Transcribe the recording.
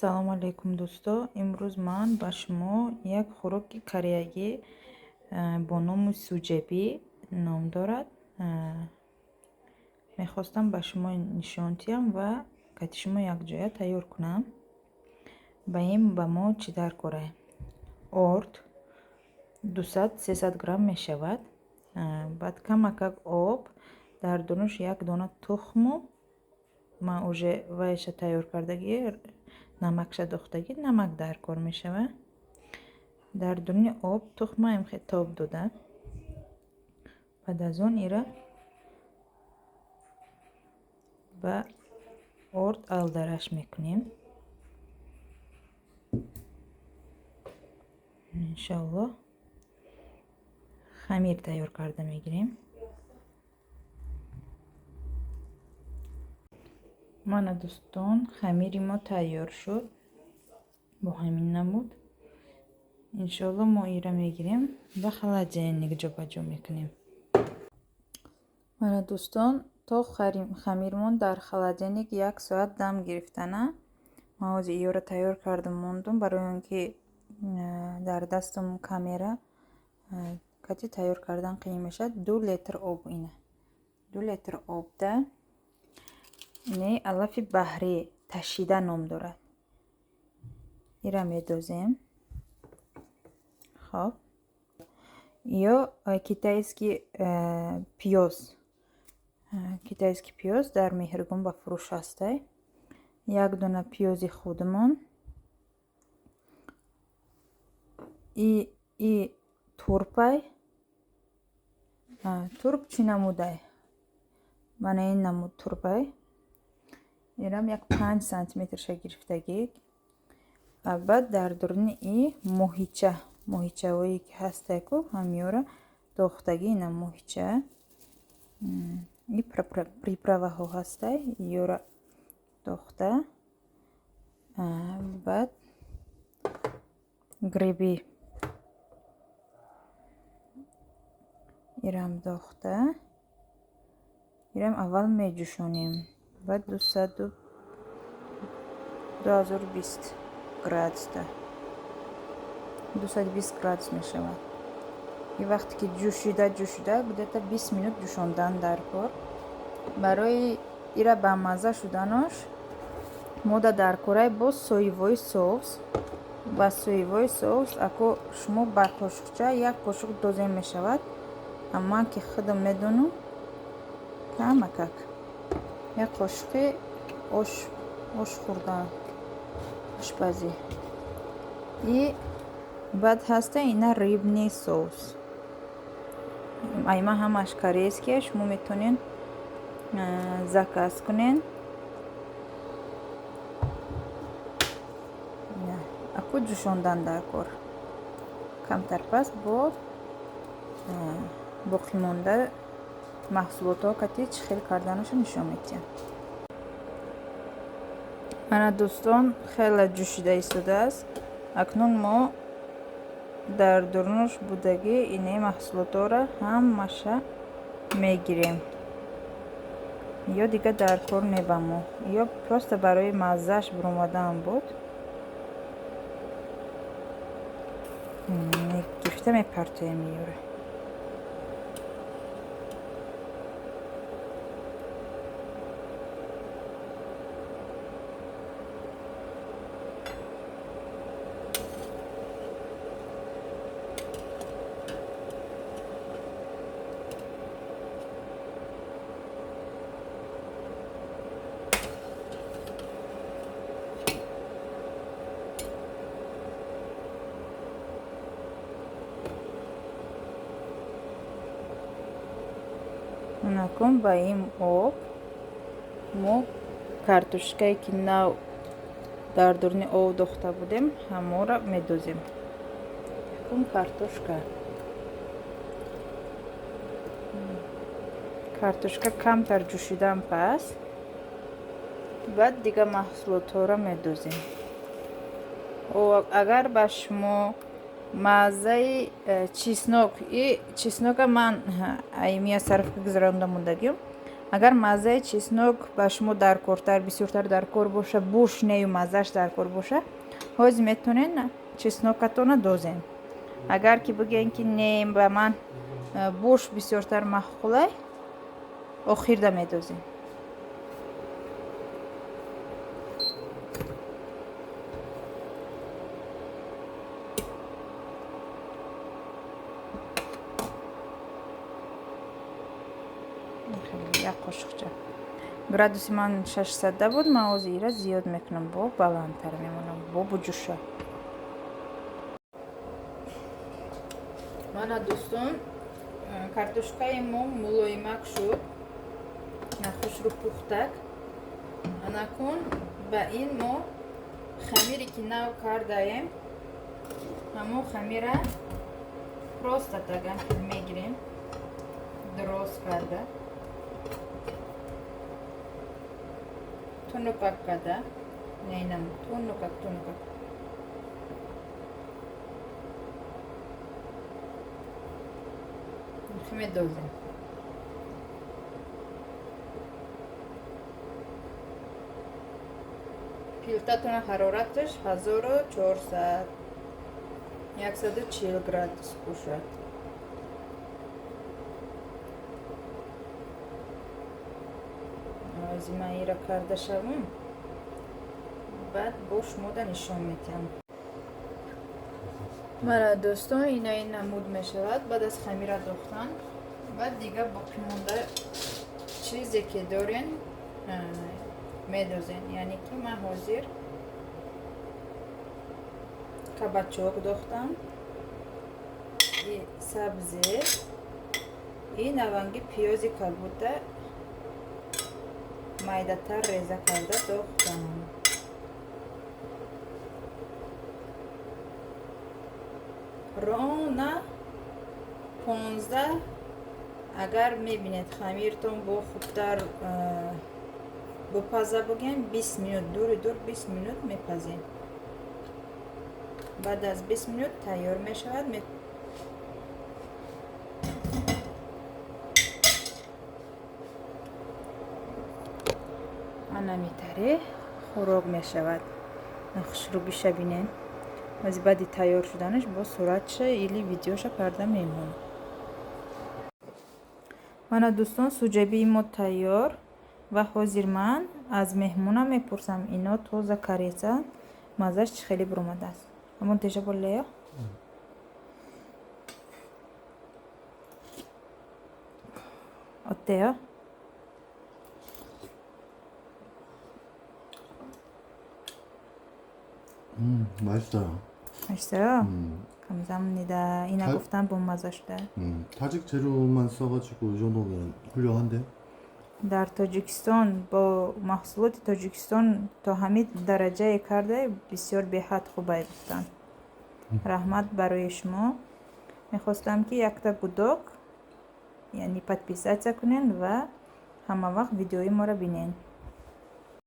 Салому алайкум, дӯсто. Имрӯз ман ба шумо як хӯроки кореягӣ бо номи суҷебӣ ном дорад, мехостам ба шумо нишон диҳам ва кати шумо якҷоя тайёр кунам. Ба ин ба мо чӣ даркора? Орд 200-300 грамм мешавад, баъд камакак об, дар дунуш як дона тухму ман уже вайша тайёр кардагӣ, намакша дохтагӣ, намак дар кор мешавад. Дар дуни об тухма имхе тоб дода, баъд аз он ира ба орд алдараш мекунем. Иншоаллоҳ, хамир тайёр карда мегирем. Мана, дӯстон, хамири мо тайёр шуд бо ҳамин намуд. Иншоалло, мо ира мегирем, ба холодильник ҷобаҷо мекунем. Мана, дӯстон, то хамирмон дар холодильник як соат дам гирифтана, ман ҳозир иёра тайёр кардам, мондум, барои он ки дар дастам камера кати тайёр кардан қиин мешавад. 2 литр об, ина 2 литр обда не алафи баҳрӣ ташида ном дорад, ира медозем. Хоб, ё китайский пиёз, китайский пиёз дар Меҳргон ба фурӯш ҳастай. Як дона пиёзи худамон и турпай. Турп чӣ намудай? Мана ин намуд турпай, ирам як 5 сантиметрша гирифтагӣ. Баъд дар дуруни и моҳича, моҳичаҳое ки ҳастайку, ҳамёра дохтагӣ. Ина моҳича и приправаҳо ҳастай, ёра дохта. Баъд гриби ирам дохта, ирам аввал меҷӯшонем. Баъд 2020 градуста, 220 градус мешавад. И вақте ки ҷӯшида ҷӯшида, где-то 20 минут ҷӯшондан дар кор. Барои ира бамазза шуданош мода дар корай боз соевой соус. Ба соевой соус ако шумо ба қошуқча як қошуқ дозем мешавад. Ман ки худам медонам, камакак як қошуқи ош хӯрдан, ошпазӣ. И баъд ҳаста ина рыбный соус, айма ҳамаш корейские, шумо метавонед заказ кунед. Аку ҷӯшондан дар кор камтар, пас бо боқимонда маҳсулотҳо кати чӣ хел карданашо нишон медиҳам. Мана, дӯстон, хеле ҷӯшида истодааст. Акнун мо дар дурунуш будагӣ инаи маҳсулотҳоро ҳамаша мегирем. Ё дигар дар кор не ба мо, ё просто барои маззааш биромадан буд, гирифта мепартоем ёра. Накун, ба ин об мо картошкае ки нав дар дуруни об дохта будем, ҳаморо медозем. Якум картошка. Картошка камтар ҷӯшидан пас, баъд дигар маҳсулотҳоро медозем. Агар ба шумо маззаи чеснок, и чеснока ман аймия сарфка гузаронда мондагим. Агар маззаи чеснок ба шумо даркортар, бисёртар даркор боша, буш нею маззааш даркор боша, ҳозир метавонед чеснокатона дозен. Агар ки бигӯен, ки не, ба ман буш бисёртар маъқулай, охирда медозем. Як қошуқча. Градуси ман 600 буд, ман ҳозир ира зиёд мекунам, бо баландтар мемонам, бо буҷуша. Мана, дӯстон, картошкаи мо мулоимак шуд, хушрӯ пухтак. Анакун ба ин мо хамире ки нав кардаем, ҳамон хамира просто таган мегирем, дроз карда, тунукак карда, нeinам тунукак, тунукак. Медозем. Плитатона ҳарораташ 1400, 140 градус бошад. Ҳозир ман ира карда шавам, баъд бо шумода нишон медиҳам. Мана, дӯстон, ина ин намуд мешавад баъд аз хамира дохтан. Баъд дига боқимонда чизе ки дорен, медозен. Яъне ки ман ҳозир кабачок дохтам, сабзе и наванги пиёзи кабуда майдатар реза карда дохтам. Рона 15, агар мебинед, хамиртон бо хубтар бупаза бугем, 20 минут, дури дур 20 минут мепазем. Баъд аз 20 минут тайёр мешавад. Ана митаре хӯрок мешавад. Хушрӯбиша бинен. Аз баъди тайёр шуданаш бо суратша или видеоша карда мемонам. Мана, дӯстон, суҷабии мо тайёр ва ҳозир ман аз меҳмонам мепурсам, ино тоза кареса маззаш чӣ хеле буромадааст. 한번 드셔볼래요? 어때요? 맛있어요. 맛있어요? 음, 감사합니다. 이나 гуфтам, бомазза шуда. 다직 재료만 써가지고 이 정도면 훌륭한데? Дар Тоҷикистон бо маҳсулоти Тоҷикистон то ҳамин дараҷае карда, бисёр беҳад хубай гуфтанд. Раҳмат барои шумо. Мехостам, ки якта гудок, яъне подписаться кунен ва ҳама вақт видеои моро бинен.